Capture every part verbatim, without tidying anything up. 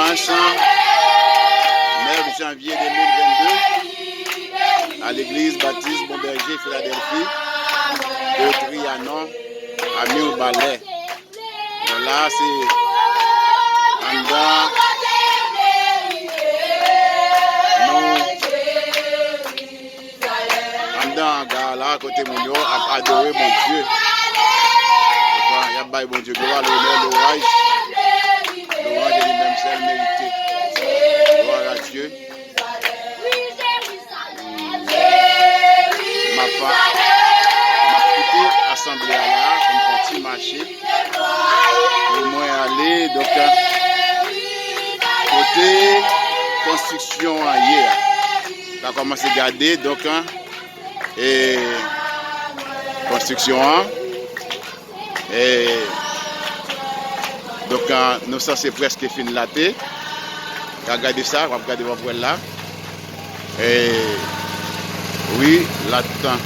Dimanch nèf janvye de mil vennde, a legliz Batis Bon Bèje Filadèlfi de Trianon a Mibalè. Bon, la, se anndan nou anndan anga a la, kote moun yo ap adore Bondye. Donk, y ap bay Bondye glwa, lonè, lwanj. Lwanj e li menm sèl merite. Glwa a Dye. M ap, m ap kite asanble a la pou m fè yon ti mache. Pou mwen ale, donk, kote konstriksyon an ye a. N a kòmanse gade, donk, e, konstriksyon an. E, donk, nou sanse prèske fin late. Ka gade sa, w ap gade, w ap wè l la. E, wi, late.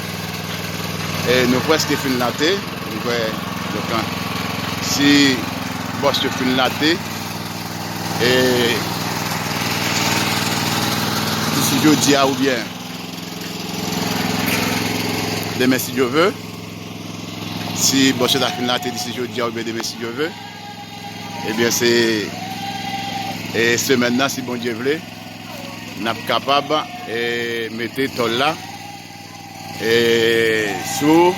E, nou prèske fin late. M kwè, donk, si bòs yo fin late, e, disi jodi a oubyen demen, si Dye vle, si bòs yo ta fin late disi jodi a oubyen demen, si Dye vle, ebyen, se, e, semèn nan, si Bondye vle, n ap kapab, e, mete tòl la, e, sou,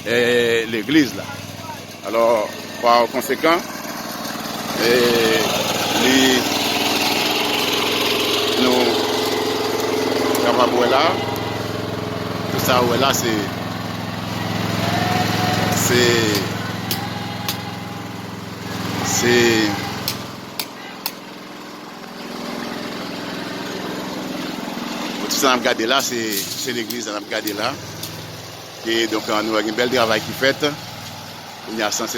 e, legliz la. Alò, pa konsekan, e, li, nou kapab wè la, tout sa ou wè la, se, se, se, tout sa n ap gade la, se, se legliz la n ap gade la. E donk, nou wè gen bèl travay ki fèt. Kounye a, sanse